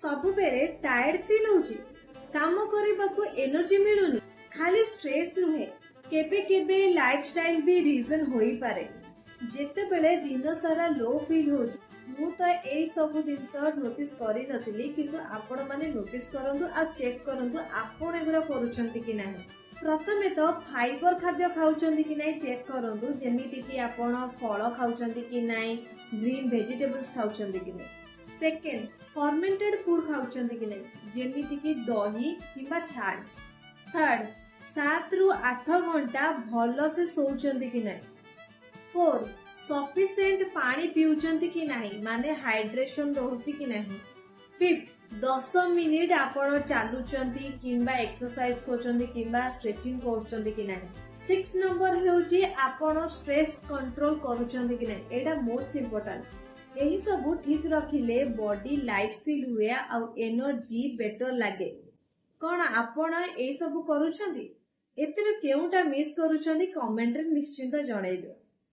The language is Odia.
ସବୁବେଳେ ଟାୟାର୍ଡ ଫିଲ୍ ହଉଛି, କାମ କରିବାକୁ ଏନର୍ଜି ମିଳୁନି? ଖାଲି ଷ୍ଟ୍ରେସ୍ ନୁହେଁ, କେବେ କେବେ ଲାଇଫଷ୍ଟାଇଲ ବି ରିଜନ ହୋଇପାରେ। ଯେତେବେଳେ ଦିନ ସାରା ଲୋ ଫିଲ୍ ହଉଛି। ମୁଁ ତ ଏଇ ସବୁ ଜିନିଷ ନୋଟିସ୍ କରିନଥିଲି, କିନ୍ତୁ ଆପଣମାନେ ନୋଟିସ୍ କରନ୍ତୁ ଆଉ ଚେକ୍ କରନ୍ତୁ ଆପଣ ଏଗୁଡ଼ା କରୁଛନ୍ତି କି ନାହିଁ। ପ୍ରଥମେ ତ ଫାଇବର ଖାଦ୍ୟ ଖାଉଛନ୍ତି କି ନାହିଁ ଚେକ୍ କରନ୍ତୁ, ଯେମିତିକି ଆପଣ ଫଳ ଖାଉଛନ୍ତି କି ନାହିଁ, ଗ୍ରୀନ୍ ଭେଜିଟେବଲ୍ସ ଖାଉଛନ୍ତି କି ନାହିଁ। ସେକେଣ୍ଡ, ଫର୍ମେଣ୍ଟେଡ ଫୁଡ ଖାଉଛନ୍ତି କି ନାହିଁ, ଯେମିତିକି ଦହି କିମ୍ବା ଛାଞ୍ଚ। ଥାର୍ଡ, 7ରୁ 8 ଘଣ୍ଟା ଭଲସେ ଶୋଉଛନ୍ତି କି ନାହିଁ। ଫୋର୍, ସଫିସିଏଣ୍ଟ ପାଣି ପିଉଛନ୍ତି କି ନାହିଁ, ମାନେ ହାଇଡ୍ରେସନ ରହୁଛି କି ନାହିଁ। ଫିଫ୍ଥ, 10 ମିନିଟ ଆପଣ ଚାଲୁଛନ୍ତି କିମ୍ବା ଏକ୍ସରସାଇଜ କରୁଛନ୍ତି କିମ୍ବା ଷ୍ଟ୍ରେଚିଂ କରୁଛନ୍ତି କି ନାହିଁ। ସିକ୍ସ ନମ୍ବର ହେଉଛି, ଆପଣ ଷ୍ଟ୍ରେସ୍ କଣ୍ଟ୍ରୋଲ କରୁଛନ୍ତି କି ନାହିଁ। ଏଇଟା ମୋଷ୍ଟ ଇମ୍ପୋର୍ଟାଣ୍ଟ। ଏହି ସବୁ ଠିକ ରଖିଲେ ବଡି ଲାଇଟ୍ ଫିଲ୍ ହୁଏ ଆଉ ଏନର୍ଜି ବେଟର ଲାଗେ। କଣ ଆପଣ ଏଇ ସବୁ କରୁଛନ୍ତି? ଏଥିରୁ କେଉଁଟା ମିସ୍ କରୁଛନ୍ତି, କମେଣ୍ଟରେ ନିଶ୍ଚିନ୍ତ ଜଣେଇବେ।